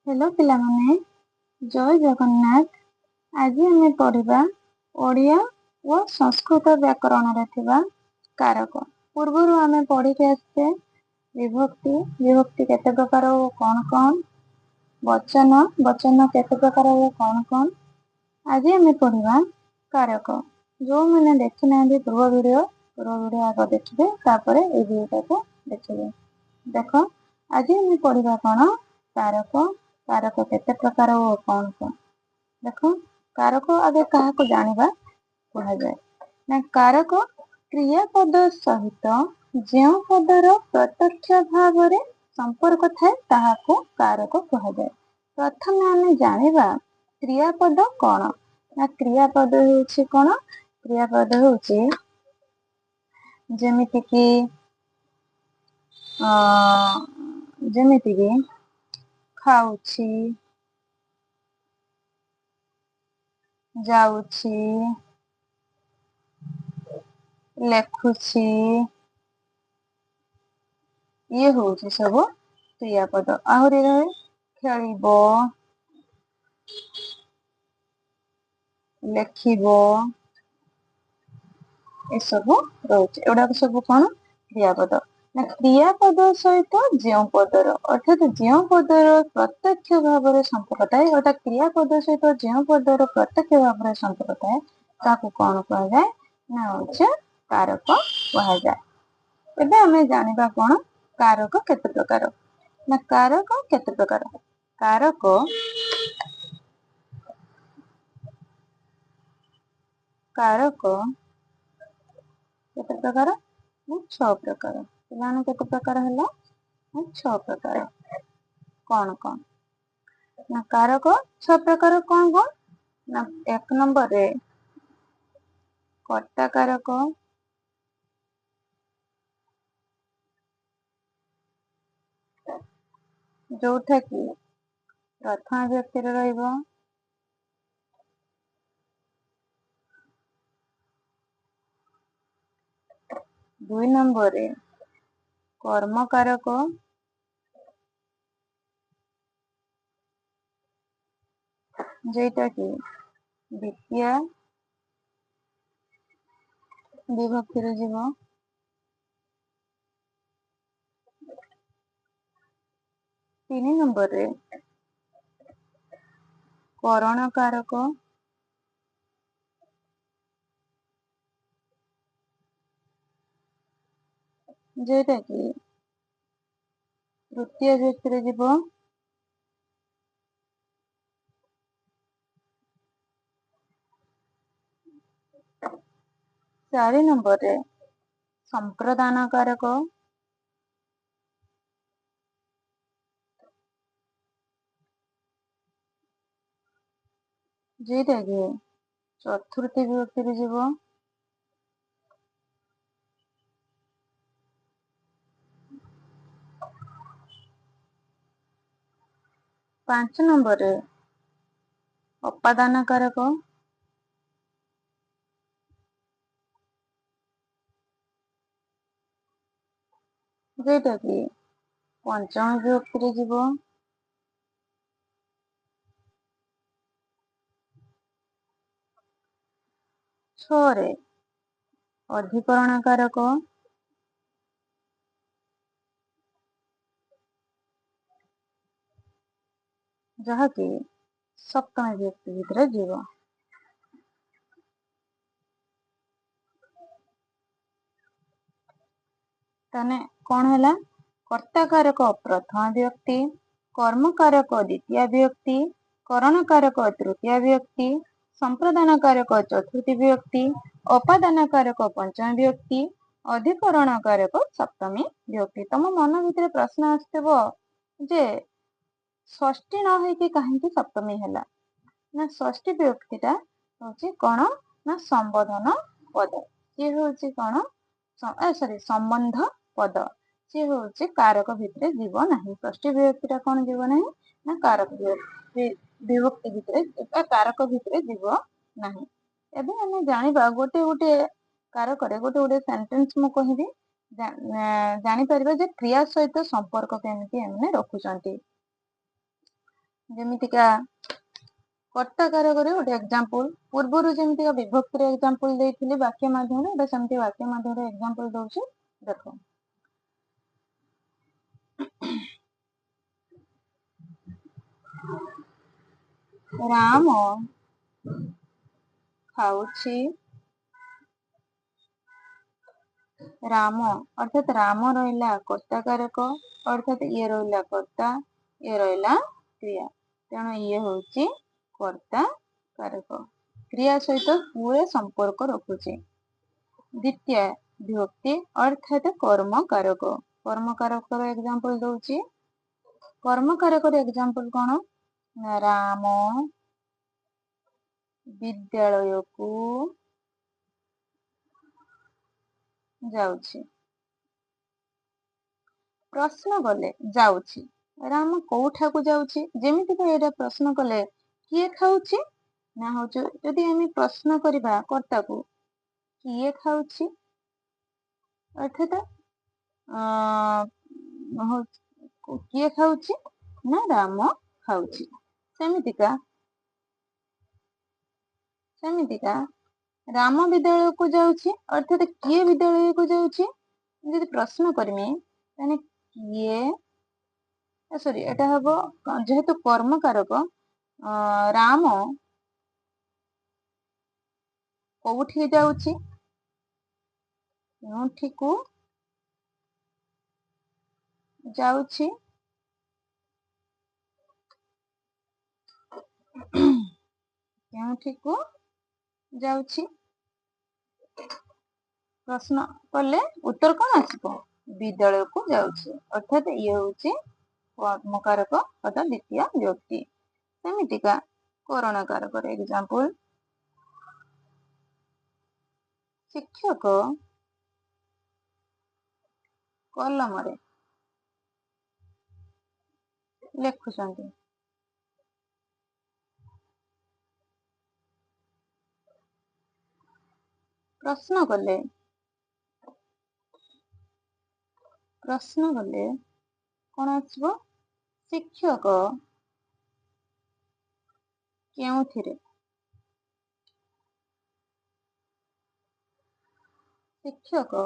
Hello ପିଲାମାନେ, ଜୟ ଜଗନ୍ନାଥ। ଆଜି ଆମେ ପଢ଼ିବା ଓଡ଼ିଆ ଓ ସଂସ୍କୃତ ବ୍ୟାକରଣରେ ଥିବା କାରକ। ପୂର୍ବରୁ ଆମେ ପଢ଼ିକି ଆସିଛେ ବିଭକ୍ତି, ବିଭକ୍ତି କେତେ ପ୍ରକାର ଓ କଣ କଣ, ବଚନ, ବଚନ କେତେ ପ୍ରକାର ଓ କଣ କଣ। ଆଜି ଆମେ ପଢ଼ିବା କାରକ। ଯେଉଁମାନେ ଦେଖିନାହାନ୍ତି ପୂର୍ବ ଭିଡ଼ିଓ ଆଗ ଦେଖିବେ, ତାପରେ ଏଇ ଭିଡ଼ିଓଟାକୁ ଦେଖିବେ। ଦେଖ, ଆଜି ଆମେ ପଢ଼ିବା କଣ? କାରକ। କାରକ କେତେ ପ୍ରକାର ଓ କଣ କଣ। ଦେଖ, କାରକ ଆଗେ କାହାକୁ ଜାଣିବା କୁହାଯାଏ ନା, କାରକ କ୍ରିୟାପଦ ସହିତ ଯେଉଁ ପଦର ପ୍ରତ୍ୟକ୍ଷ ଭାବରେ ସମ୍ପର୍କ ଥାଏ ତାହାକୁ କାରକ କୁହାଯାଏ। ପ୍ରଥମେ ଆମେ ଜାଣିବା କ୍ରିୟାପଦ କଣ ନା, କ୍ରିୟାପଦ ହେଉଛି କଣ? କ୍ରିୟାପଦ ହେଉଛି ଯେମିତିକି ଯେମିତିକି ଖାଉଛି, ଯାଉଛି, ଲେଖୁଛି, ଇଏ ହଉଛି ସବୁ କ୍ରିୟାପଦ। ଆହୁରି ରହେ ଖେଳିବ, ଲେଖିବ, ଏସବୁ ରହୁଛି। ଏଗୁଡାକ ସବୁ କଣ? କ୍ରିୟାପଦ। ନା, କ୍ରିୟାପଦ ସହିତ ଯେଉଁ ପଦର, ଅର୍ଥାତ ଯେଉଁ ପଦର ପ୍ରତ୍ୟକ୍ଷ ଭାବରେ ସମ୍ପର୍କ ଥାଏ, ଅର୍ଥାତ କ୍ରିୟାପଦ ସହିତ ଯେଉଁ ପଦର ପ୍ରତ୍ୟକ୍ଷ ଭାବରେ ସମ୍ପର୍କ ଥାଏ ତାକୁ କଣ କୁହାଯାଏ ନା ହଉଛି କାରକ କୁହାଯାଏ। ଏବେ ଆମେ ଜାଣିବା କଣ କାରକ କେତେ ପ୍ରକାର ନା, କାରକ କେତେ ପ୍ରକାର। କାରକ କାରକ କେତେ ପ୍ରକାର ନା 6 ପ୍ରକାର। ପିଲାମାନେ କେତେ ପ୍ରକାର ହେଲା ନା 6 ପ୍ରକାର। କଣ କଣ ନା କାରକ 6 ପ୍ରକାର କଣ କଣ ନା, 1 ନମ୍ବରରେ କର୍ତ୍ତା କାରକ, ଯୋଉଟା କି ପ୍ରଥମ ବ୍ୟକ୍ତିରେ ରହିବ। 2 ନମ୍ବରରେ କର୍ମକାରକ, ଯେଟା କି ଦ୍ୱିତୀୟ ବିଭକ୍ତିରେ ଯିବ। 3 ନମ୍ବରରେ କରଣକାରକ, ଯେଟା କି ତୃତୀୟ ବ୍ୟକ୍ତିରେ ଯିବ। 4 ନମ୍ବରରେ ସମ୍ପ୍ରଦାନକାରକ, ଯେଟା କି ଚତୁର୍ଥୀ ବିଭକ୍ତିରେ ଯିବ। 5 ନମ୍ବରରେ ଅପାଦାନକାରକ, ଯେଟା କି ପଞ୍ଚମ ବିଭକ୍ତିରେ ଯିବ। 6ରେ ଅଧିକରଣକାରକ, ଯାହାକି ସପ୍ତମୀ ବିଭକ୍ତି ଭିତରେ ଯିବ। ତାହେଲେ କଣ ହେଲା? କର୍ତ୍ତାକାରକ ପ୍ରଥମ ବ୍ୟକ୍ତି, କର୍ମକାରକ ଦ୍ୱିତୀୟ ବ୍ୟକ୍ତି, କରଣକାରକ ତୃତୀୟ ବ୍ୟକ୍ତି, ସମ୍ପ୍ରଦାନକାରକ ଚତୁର୍ଥୀ ବିଭକ୍ତି, ଅପାଦାନକାରକ ପଞ୍ଚମ ବିଭକ୍ତି, ଅଧିକରଣକାରକ ସପ୍ତମୀ ବିଭକ୍ତି। ତମ ମନ ଭିତରେ ପ୍ରଶ୍ନ ଆସୁଥିବ ଯେ ଷଷ୍ଠୀ ନ ହେଇକି କାହିଁକି ସପ୍ତମୀ ହେଲା? ନା, ଷଷ୍ଠୀ ବିଭକ୍ତିଟା ହଉଛି କଣ ନା ସମ୍ବୋଧନ ପଦ। ସିଏ ହଉଛି କଣ ସରି ସମ୍ବନ୍ଧ ପଦ। ସିଏ ହଉଛି କାରକ ଭିତରେ ଯିବ ନାହିଁ। ଷଷ୍ଠୀ ବିଭକ୍ତିଟା କଣ ଯିବ ନାହିଁ ନା କାରକ ବିଭକ୍ତି ଭିତରେ, କାରକ ଭିତରେ ଯିବ ନାହିଁ। ଏବେ ଆମେ ଜାଣିବା ଗୋଟେ ଗୋଟେ କାରକରେ ଗୋଟେ ଗୋଟେ ସେଣ୍ଟେନ୍ସ ମୁଁ କହିବି, ଜାଣିପାରିବା ଯେ କ୍ରିୟା ସହିତ ସମ୍ପର୍କ କେମିତି ଏମାନେ ରଖୁଛନ୍ତି। ଯେମିତିକା କର୍ତ୍ତା କାରକରେ ଗୋଟେ ଏକ୍ଜାମ୍ପଲ, ପୂର୍ବରୁ ଯେମିତିକା ବିଭକ୍ତିର ଏକ୍ଜାମ୍ପଲ ଦେଇଥିଲି ବାକ୍ୟ ମାଧ୍ୟମରେ, ଏବେ ସେମିତି ବାକ୍ୟ ମାଧ୍ୟମରେ ଏକ୍ଜାମ୍ପଲ ଦଉଛି। ଦେଖ, ରାମ ଖାଉଛି। ରାମ ଅର୍ଥାତ ରାମ ରହିଲା କର୍ତ୍ତା କାରକ, ଅର୍ଥାତ ଇଏ ରହିଲା କର୍ତ୍ତା, ଇଏ ରହିଲା କ୍ରିୟା। ତେଣୁ ଇଏ ହଉଛି କର୍ତ୍ତା କାରକ, କ୍ରିୟା ସହିତ ପୁରା ସମ୍ପର୍କ ରଖୁଛି। ଦ୍ୱିତୀୟ ବିଭକ୍ତି ଅର୍ଥାତ କର୍ମ କାରକ। କର୍ମ କାରକର ଏକ୍ଜାମ୍ପଲ ଦଉଛି। କର୍ମ କାରକର ଏକ୍ଜାମ୍ପଲ କଣ ନା ରାମ ବିଦ୍ୟାଳୟକୁ ଯାଉଛି। ପ୍ରଶ୍ନ କଲେ ଯାଉଛି, ରାମ କୋଉଠାକୁ ଯାଉଛି? ଯେମିତିକା ଏଇଟା ପ୍ରଶ୍ନ କଲେ କିଏ ଖାଉଛି ନା ହଉଛି, ଯଦି ଆମେ ପ୍ରଶ୍ନ କରିବା କର୍ତ୍ତାକୁ କିଏ ଖାଉଛି, ଅର୍ଥାତ କିଏ ଖାଉଛି ନା ରାମ ଖାଉଛି। ସେମିତିକା ସେମିତିକା ରାମ ବିଦ୍ୟାଳୟକୁ ଯାଉଛି, ଅର୍ଥାତ କିଏ ବିଦ୍ୟାଳୟକୁ ଯାଉଛି? ଯଦି ପ୍ରଶ୍ନ କରିମି ତାହେଲେ କିଏ, ସରି ଏଟା ହବ ଯେହେତୁ କର୍ମକାରକ, ରାମ କୋଉଠି ଯାଉଛି, କେଉଁଠିକୁ ଯାଉଛି? କେଉଁଠିକୁ ଯାଉଛି ପ୍ରଶ୍ନ କଲେ ଉତ୍ତର କଣ ଆସିବ? ବିଦ୍ୟାଳୟକୁ ଯାଉଛି। ଅର୍ଥାତ ଇଏ ହଉଛି କର୍ମକାରକ ଅର୍ଥାତ ଦ୍ୱିତୀୟ ବ୍ୟକ୍ତି। ସେମିତିକା କରଣ କାରକର ଏକ୍ଜାମ୍ପଲ, ଶିକ୍ଷକ କଲମରେ ଲେଖୁଛନ୍ତି। ପ୍ରଶ୍ନ କଲେ, ପ୍ରଶ୍ନ କଲେ କଣ ଆସିବ? ଶିକ୍ଷକ କେଉଁଥିରେ, ଶିକ୍ଷକ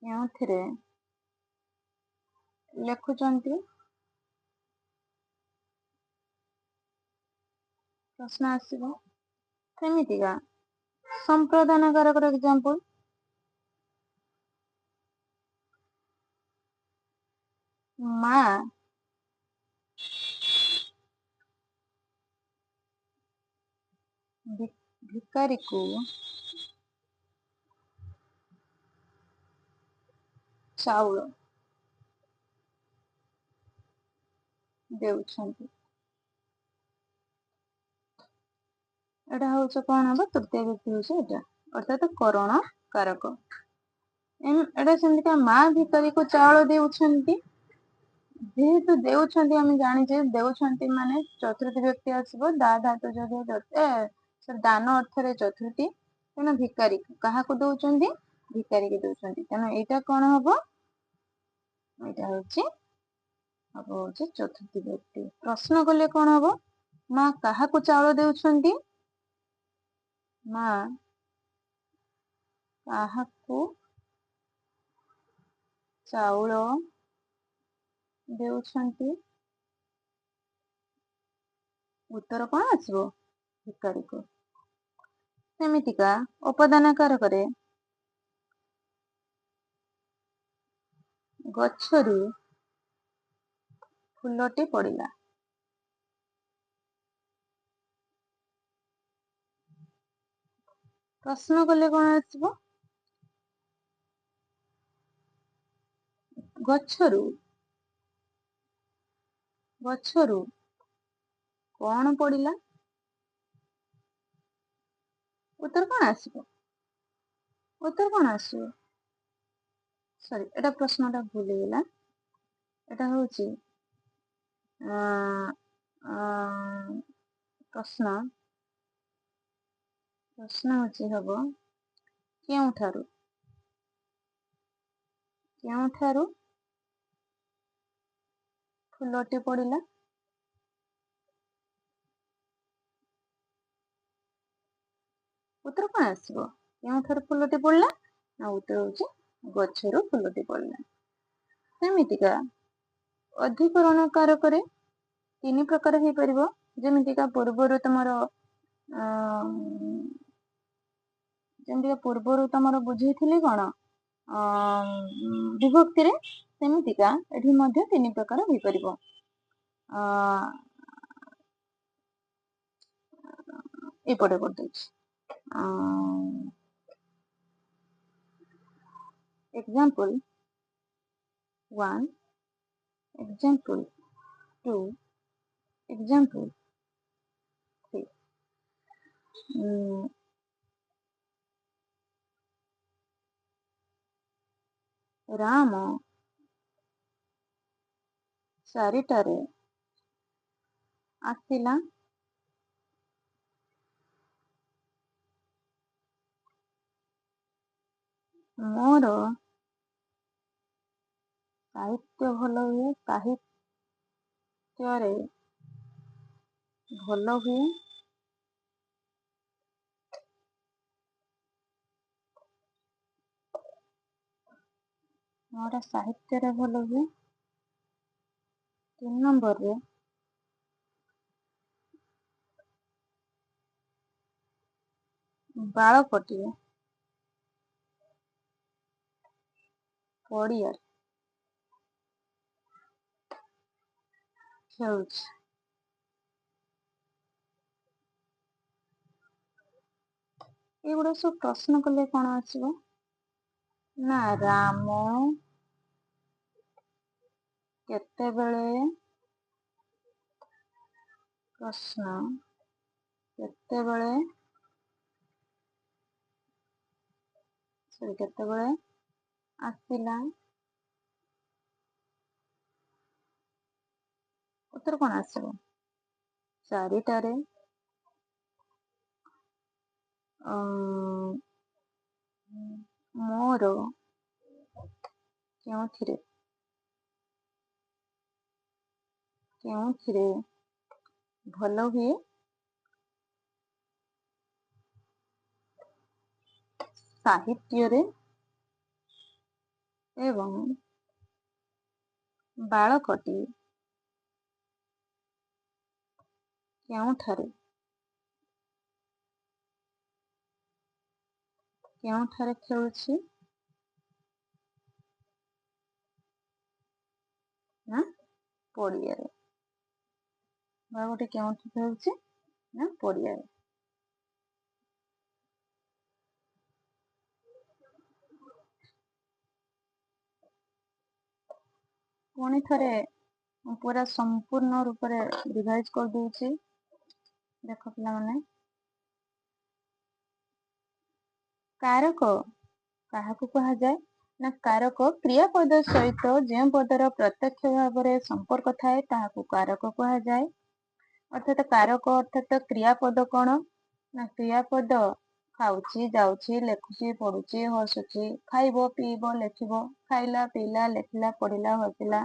କେଉଁଥିରେ ଲେଖୁଛନ୍ତି? ପ୍ରଶ୍ନ ଆସିବ। ସେମିତିକା ସମ୍ପ୍ରଦାନ କାରକର ଏକ୍ଜାମ୍ପଲ, ମା ଭିକାରୀକୁ ଚାଉଳ ଦେଉଛନ୍ତି। ଏଟା ହଉଛି କଣ ହବ? ତୃତୀୟ ବ୍ୟକ୍ତି ହଉଛି ଏଟା, ଅର୍ଥାତ କରଣ କାରକ। ଏଟା ସେମିତିକା ମା ଭିକାରୀକୁ ଚାଉଳ ଦେଉଛନ୍ତି। ଯେହେତୁ ଦେଉଛନ୍ତି ଆମେ ଜାଣିଛେ, ଦେଉଛନ୍ତି ମାନେ ଚତୁର୍ଥୀ ବ୍ୟକ୍ତି ଆସିବ, ଦା ଧାତୁ ଯୋଗେ ଦାନ ଅର୍ଥରେ ଚତୁର୍ଥୀ। ତେଣୁ ଭିକାରୀ କାହାକୁ ଦଉଛନ୍ତି? ଭିକାରୀକୁ ଦଉଛନ୍ତି। ତେଣୁ ଏଇଟା କଣ ହବ? ଏଇଟା ହଉଛି ହବ ହଉଛି ଚତୁର୍ଥୀ ବ୍ୟକ୍ତି। ପ୍ରଶ୍ନ କଲେ କଣ ହବ? ମା କାହାକୁ ଚାଉଳ ଦେଉଛନ୍ତି? ମା କାହାକୁ ଚାଉଳ ଦେଉଛନ୍ତି? ଉତ୍ତର କଣ ଆସିବ? ଭିକାରୀକୁ। ସେମିତିକା ଅପଦାନ କାରକରେ ଗଛରୁ ଫୁଲଟି ପଡ଼ିଲା। ପ୍ରଶ୍ନ କଲେ କଣ ଆସିବ? ଗଛରୁ, ଗଛରୁ କଣ ପଡ଼ିଲା? ଉତ୍ତର କଣ ଆସିବ? ଉତ୍ତର କଣ ଆସିବ? ସରି, ଏଟା ପ୍ରଶ୍ନଟା ଭୁଲ ହେଇଗଲା। ଏଟା ହଉଛି ପ୍ରଶ୍ନ ପ୍ରଶ୍ନ ହଉଛି ହବ କେଉଁଠାରୁ, କେଉଁଠାରୁ ଫୁଲଟି ପଡ଼ିଲା? ଉତ୍ତର କଣ ଆସିବ? କେଉଁଠାରୁ ଫୁଲଟି ପଡ଼ିଲା ନା ଉତ୍ତର ହଉଛି ଗଛରୁ ଫୁଲଟି ପଡ଼ିଲା। ସେମିତିକା ଅଧିକରଣ କାରକରେ ତିନି ପ୍ରକାର ହେଇପାରିବ। ଯେମିତିକା ପୂର୍ବରୁ ତମର ଯେମିତିକା ପୂର୍ବରୁ ତମର ବୁଝେଇଥିଲି କଣ ବିଭକ୍ତିରେ, ସେମିତିକା ଏଠି ମଧ୍ୟ ତିନି ପ୍ରକାର ହେଇପାରିବ। ଏପଟେ କରିଦଉଛି। Example 1, example 2, example 3। Ram 4ଟାରେ ଆସିଲା। ମୋର ସାହିତ୍ୟ ଭଲ ହୁଏ, ସାହିତ୍ୟରେ ଭଲ ହୁଏ। ମୋର ସାହିତ୍ୟରେ ଭଲ ହୁଏ। 3 ନମ୍ବରରେ ବାଳକଟିଏ ପଡ଼ିଆରେ ଖେଳୁଛି। ଏଗୁଡ଼ା ସବୁ ପ୍ରଶ୍ନ କଲେ କଣ ଆସିବ ନା ରାମ କେତେବେଳେ, ପ୍ରଶ୍ନ କେତେବେଳେ, ସରି କେତେବେଳେ ଆସିଲା? ଉତ୍ତର କଣ ଆସିବ? 4ଟାରେ। ମୋର କେଉଁଥିରେ, କେଉଁଥିରେ ଭଲ ହୁଏ? ସାହିତ୍ୟରେ। ଏବଂ ବାଳକଟି କେଉଁଠାରେ, କେଉଁଠାରେ ଖେଳୁଛି ନା ପଡ଼ିଆରେ। ବାଳକଟି କେଉଁଠି ଖେଳୁଛି ନା ପଡ଼ିଆରେ। ପୁଣି ଥରେ ମୁଁ ପୁରା ସମ୍ପୂର୍ଣ୍ଣ ରୂପରେ ରିଭାଇଜ କରିଦଉଛି। ଦେଖ ପିଲାମାନେ, କାରକ କାହାକୁ କୁହାଯାଏ ନା କାରକ କ୍ରିୟାପଦ ସହିତ ଯେଉଁ ପଦର ପ୍ରତ୍ୟକ୍ଷ ଭାବରେ ସମ୍ପର୍କ ଥାଏ ତାହାକୁ କାରକ କୁହାଯାଏ। ଅର୍ଥାତ କାରକ ଅର୍ଥାତ କ୍ରିୟାପଦ କଣ ନା କ୍ରିୟାପଦ ଖାଉଛି, ଯାଉଛି, ଲେଖୁଛି, ପଢୁଛି, ହସୁଛି, ଖାଇବ, ପିଇବ, ଲେଖିବ, ଖାଇଲା, ପିଇଲା, ଲେଖିଲା, ପଢିଲା, ହସିଲା,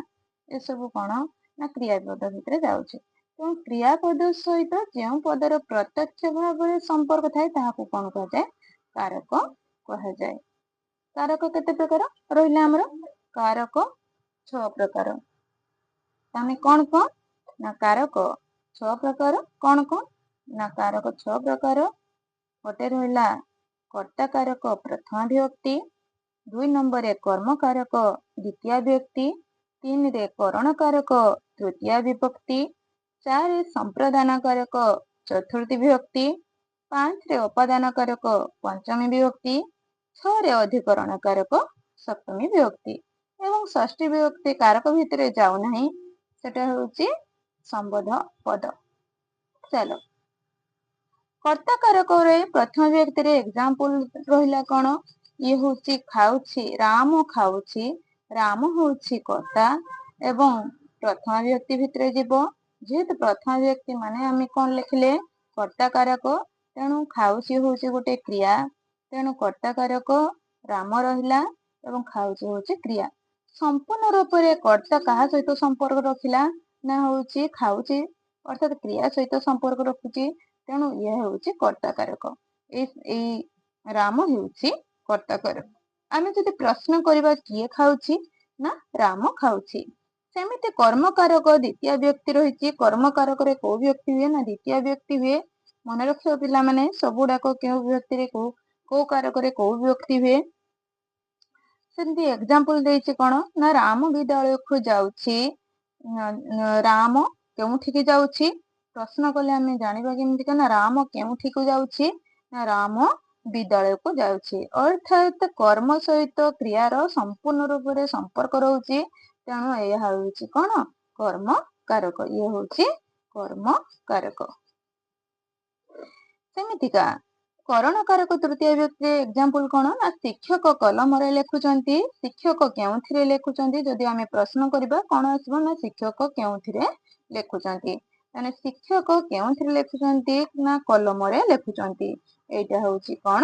ଏସବୁ କଣ ନା କ୍ରିୟାପଦ ଭିତରେ ଯାଉଛି। ତେଣୁ କ୍ରିୟାପଦ ସହିତ ଯେଉଁ ପଦର ପ୍ରତ୍ୟକ୍ଷ ଭାବରେ ସମ୍ପର୍କ ଥାଏ ତାହାକୁ କଣ କୁହାଯାଏ? କାରକ କୁହାଯାଏ। କାରକ କେତେ ପ୍ରକାର ରହିଲା ଆମର? କାରକ 6 ପ୍ରକାର। ତାହେଲେ କଣ କଣ ନା କାରକ 6 ପ୍ରକାର। କଣ କଣ ନା କାରକ 6 ପ୍ରକାର। ଗୋଟେ ରହିଲା କର୍ତ୍ତା କାରକ ପ୍ରଥମ ବିଭକ୍ତି, 2 ନମ୍ବରରେ କର୍ମ କାରକ ଦ୍ୱିତୀୟ ବିଭକ୍ତି, 3ରେ କରଣ କାରକ ତୃତୀୟ ବିଭକ୍ତି, 4ରେ ସମ୍ପ୍ରଦାନ କାରକ ଚତୁର୍ଥୀ ବିଭକ୍ତି, 5ରେ ଅପାଦାନ କାରକ ପଞ୍ଚମୀ ବିଭକ୍ତି, 6ରେ ଅଧିକରଣ କାରକ ସପ୍ତମୀ ବିଭକ୍ତି। ଏବଂ ଷଷ୍ଠୀ ବିଭକ୍ତି କାରକ ଭିତରେ ଯାଉନାହିଁ, ସେଟା ହଉଛି ସମ୍ବୋଧ ପଦ। ଚାଲ, କର୍ତ୍ତା କାରକରେ ପ୍ରଥମ ବିଭକ୍ତିରେ ଏକ୍ସାମ୍ପଲ ରହିଲା କଣ? ଇଏ ହଉଛି ଖାଉଛି, ରାମ ଖାଉଛି, ରାମ ହଉଛି କର୍ତ୍ତା ଏବଂ ପ୍ରଥମ ବିଭକ୍ତି ଭିତରେ ଯିବ। ଯେହେତୁ ପ୍ରଥମ ବିଭକ୍ତି ମାନେ ଆମେ କଣ ଲେଖିଲେ? କର୍ତ୍ତା କାରକ। ତେଣୁ ଖାଉଛି ହଉଛି ଗୋଟେ କ୍ରିୟା, ତେଣୁ କର୍ତ୍ତାକାରକ ରାମ ରହିଲା ଏବଂ ଖାଉଛି ହଉଛି କ୍ରିୟା। ସମ୍ପୂର୍ଣ୍ଣ ରୂପରେ କର୍ତ୍ତା କାହା ସହିତ ସମ୍ପର୍କ ରଖିଲା ନା ହଉଛି ଖାଉଛି, ଅର୍ଥାତ କ୍ରିୟା ସହିତ ସମ୍ପର୍କ ରଖୁଛି। ତେଣୁ ଇଏ ହେଉଛି କର୍ତ୍ତାକାରକ। ଏଇ ରାମ ହେଉଛି କର୍ତ୍ତାକାରକ। ଆମେ ଯଦି ପ୍ରଶ୍ନ କରିବା କିଏ ଖାଉଛି ନା ରାମ ଖାଉଛି। ସେମିତି କର୍ମକାରକ ଦ୍ୱିତୀୟ ବ୍ୟକ୍ତି ରହିଛି। କର୍ମକାରକରେ କୋଉ ବ୍ୟକ୍ତି ହୁଏ ନା ଦ୍ୱିତୀୟ ବ୍ୟକ୍ତି ହୁଏ। ମନେ ରଖିବ ପିଲାମାନେ, ସବୁଗୁଡାକ କେଉଁ ବ୍ୟକ୍ତିରେ କୋଉ କୋଉ କାରକରେ କୋଉ ବ୍ୟକ୍ତି ହୁଏ। ସେମିତି ଏକ୍ଜାମ୍ପଲ ଦେଇଛି କଣ ନା ରାମ ବିଦ୍ୟାଳୟକୁ ଯାଉଛି। ରାମ କେଉଁଠିକି ଯାଉଛି ପ୍ରଶ୍ନ କଲେ ଆମେ ଜାଣିବା କେମିତି ନା ରାମ କେଉଁଠିକୁ ଯାଉଛି ନା ରାମ ବିଦ୍ୟାଳୟକୁ ଯାଉଛି। ଅର୍ଥାତ କର୍ମ ସହିତ କ୍ରିୟାର ସମ୍ପୂର୍ଣ୍ଣ ରୂପରେ ସମ୍ପର୍କ ରହୁଛି। ତେଣୁ ଏହା ହେଉଛି କଣ କର୍ମ କାରକ। ଇଏ ହଉଛି କର୍ମ କାରକ। ସେମିତିକା କରଣ କାରକ ତୃତୀୟ ବ୍ୟକ୍ତିରେ ଏକ୍ଜାମ୍ପଲ କଣ ନା ଶିକ୍ଷକ କଲମରେ ଲେଖୁଛନ୍ତି। ଶିକ୍ଷକ କେଉଁଥିରେ ଲେଖୁଛନ୍ତି ଯଦି ଆମେ ପ୍ରଶ୍ନ କରିବା କଣ ଆସିବ ନା ଶିକ୍ଷକ କେଉଁଥିରେ ଲେଖୁଛନ୍ତି। ତାହେଲେ ଶିକ୍ଷକ କେଉଁଥିରେ ଲେଖୁଛନ୍ତି ନା କଲମରେ ଲେଖୁଛନ୍ତି। ଏଇଟା ହଉଛି କଣ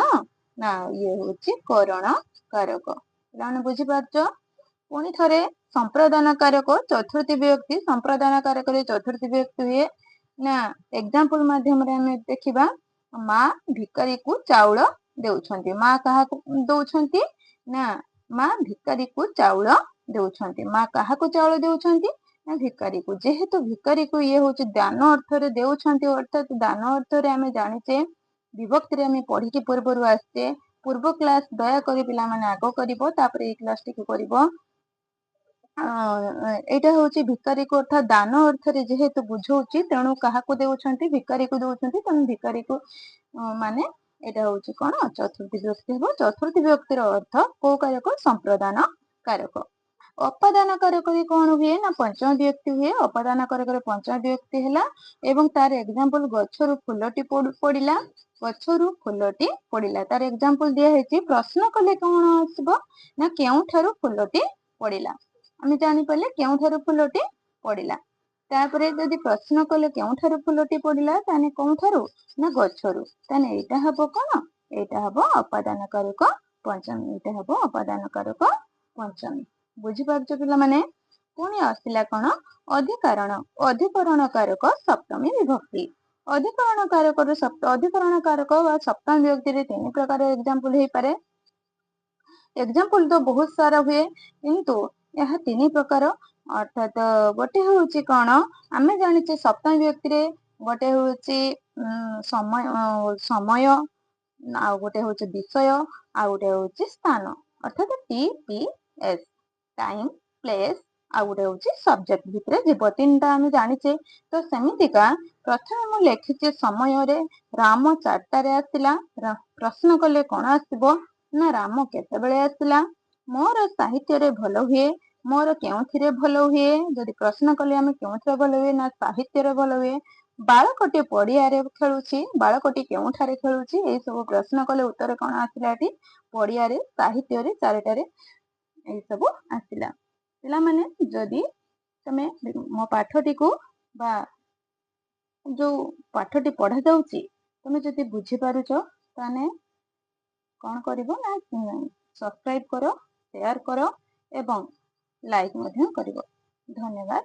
ନା ଇଏ ହଉଛି କରଣ କାରକ। ପିଲାମାନେ ବୁଝିପାରୁଛ? ପୁଣି ଥରେ ସମ୍ପ୍ରଦାନ କାରକ ଚତୁର୍ଥୀ ବ୍ୟକ୍ତି। ସମ୍ପ୍ରଦାନ କାରକରେ ଚତୁର୍ଥୀ ବ୍ୟକ୍ତି ହୁଏ ନା ଏକ୍ଜାମ୍ପଲ ମାଧ୍ୟମରେ ଆମେ ଦେଖିବା। ମା ଭିକାରୀକୁ ଚାଉଳ ଦେଉଛନ୍ତି। ମା କାହାକୁ ଦଉଛନ୍ତି ନା ମା ଭିକାରୀକୁ ଚାଉଳ ଦେଉଛନ୍ତି। ମା କାହାକୁ ଚାଉଳ ଦେଉଛନ୍ତି ନା ଭିକାରୀକୁ। ଯେହେତୁ ଭିକାରୀକୁ ଇଏ ହଉଛି ଦାନ ଅର୍ଥରେ ଦେଉଛନ୍ତି, ଅର୍ଥାତ ଦାନ ଅର୍ଥରେ ଆମେ ଜାଣିଛେ, ବିଭକ୍ତିରେ ଆମେ ପଢିକି ପୂର୍ବରୁ ଆସିଛେ। ପୂର୍ବ କ୍ଲାସ ଦୟାକରି ପିଲାମାନେ ଆଗ କରିବ, ତାପରେ ଏଇ କ୍ଲାସଟିକୁ କରିବ। ଏଇଟା ହଉଛି ଭିକାରୀକୁ ଅର୍ଥାତ ଦାନ ଅର୍ଥରେ ଯେହେତୁ ବୁଝଉଛି, ତେଣୁ କାହାକୁ ଦେଉଛନ୍ତି ଭିକାରୀକୁ ଦଉଛନ୍ତି। ତେଣୁ ଭିକାରୀକୁ ମାନେ ଏଇଟା ହଉଛି କଣ ଚତୁର୍ଥୀ ବିଭକ୍ତି ହେବ। ଚତୁର୍ଥୀ ବିଭକ୍ତିର ଅର୍ଥ କୋଉ କାରକ? ସମ୍ପ୍ରଦାନ କାରକ। ଅପାଦାନ କାରକରେ କଣ ହୁଏ ନା ପଞ୍ଚମ ବିଭକ୍ତି ହୁଏ। ଅପାଦାନ କାରକରେ ପଞ୍ଚମ ବିଭକ୍ତି ହେଲା ଏବଂ ତାର ଏକ୍ଜାମ୍ପଲ ଗଛରୁ ଫୁଲଟି ପଡିଲା। ଗଛରୁ ଫୁଲଟି ପଡିଲା ତାର ଏକ୍ଜାମ୍ପଲ ଦିଆହେଇଛି। ପ୍ରଶ୍ନ କଲେ କଣ ଆସିବ ନା କେଉଁଠାରୁ ଫୁଲଟି ପଡିଲା। ଆମେ ଜାଣିପାରିଲେ କେଉଁଠାରୁ ଫୁଲଟି ପଡିଲା। ତାପରେ ଯଦି ପ୍ରଶ୍ନ କଲେ କେଉଁଠାରୁ ଫୁଲଟି ପଡିଲା, ତାହେଲେ କୋଉଠାରୁ ନା ଗଛରୁ। ତାହେଲେ ଏଇଟା ହବ କଣ? ଏଇଟା ହବ ଅପାଦାନ କାରକ ପଞ୍ଚମୀ। ଏଇଟା ହବ ଅପାଦାନ କାରକ ପଞ୍ଚମୀ। ବୁଝିପାରୁଛ ପିଲାମାନେ? ପୁଣି ଆସିଲା କଣ ଅଧିକରଣ। ଅଧିକରଣ କାରକ ସପ୍ତମୀ ବିଭକ୍ତି। ଅଧିକରଣ କାରକରୁ ଅଧିକରଣ କାରକ ବା ସପ୍ତମୀ ବିଭକ୍ତିରେ ତିନି ପ୍ରକାର ଏକ୍ଜାମ୍ପଲ ହେଇପାରେ। ଏକ୍ଜାମ୍ପଲ ତ ବହୁତ ସାରା ହୁଏ, କିନ୍ତୁ ଏହା ତିନି ପ୍ରକାର। ଅର୍ଥାତ ଗୋଟେ ହଉଛି କଣ ଆମେ ଜାଣିଛେ ସପ୍ତମୀ ବିଭକ୍ତିରେ ଗୋଟେ ହଉଛି ସମୟ, ସମୟ, ଆଉ ଗୋଟେ ହଉଛି ବିଷୟ, ଆଉ ଗୋଟେ ହଉଛି ସ୍ଥାନ। ଅର୍ଥାତ TPS, time, place, ଆଉ ଗୋଟେ ହଉଛି ସବଜେକ୍ଟ ଭିତରେ ଯିବ। ତିନିଟା ଆମେ ଜାଣିଛେ। ତ ସେମିତିକା ପ୍ରଥମେ ମୁଁ ଲେଖିଛି ସମୟରେ ରାମ 4ଟାରେ ଆସିଲା। ପ୍ରଶ୍ନ କଲେ କଣ ଆସିବ ନା ରାମ କେତେବେଳେ ଆସିଲା। ମୋର ସାହିତ୍ୟରେ ଭଲ ହୁଏ। ମୋର କେଉଁଥିରେ ଭଲ ହୁଏ? ଯଦି ପ୍ରଶ୍ନ କଲେ ଆମେ କେଉଁଥିରେ ଭଲ ହୁଏ ନା ସାହିତ୍ୟରେ ଭଲ ହୁଏ। ବାଳକଟି ପଡିଆରେ ଖେଳୁଛି। ବାଳକଟି କେଉଁଠାରେ ଖେଳୁଛି? ଏଇ ସବୁ ପ୍ରଶ୍ନ କଲେ ଉତ୍ତର କଣ ଆସିଲା ଏଠି? ପଡିଆରେ, ସାହିତ୍ୟରେ, 4ଟାରେ, ଏଇ ସବୁ ଆସିଲା। ପିଲାମାନେ ଯଦି ତମେ ମୋ ପାଠଟିକୁ ବା ଯୋଉ ପାଠଟି ପଢା ଯାଉଛି ତମେ ଯଦି ବୁଝିପାରୁଛ, ତାହେଲେ କଣ କରିବ ନା ସବସ୍କ୍ରାଇବ କର, ସେୟାର କର ଏବଂ ଲାଇକ୍ ମଧ୍ୟ କରିବ। ଧନ୍ୟବାଦ।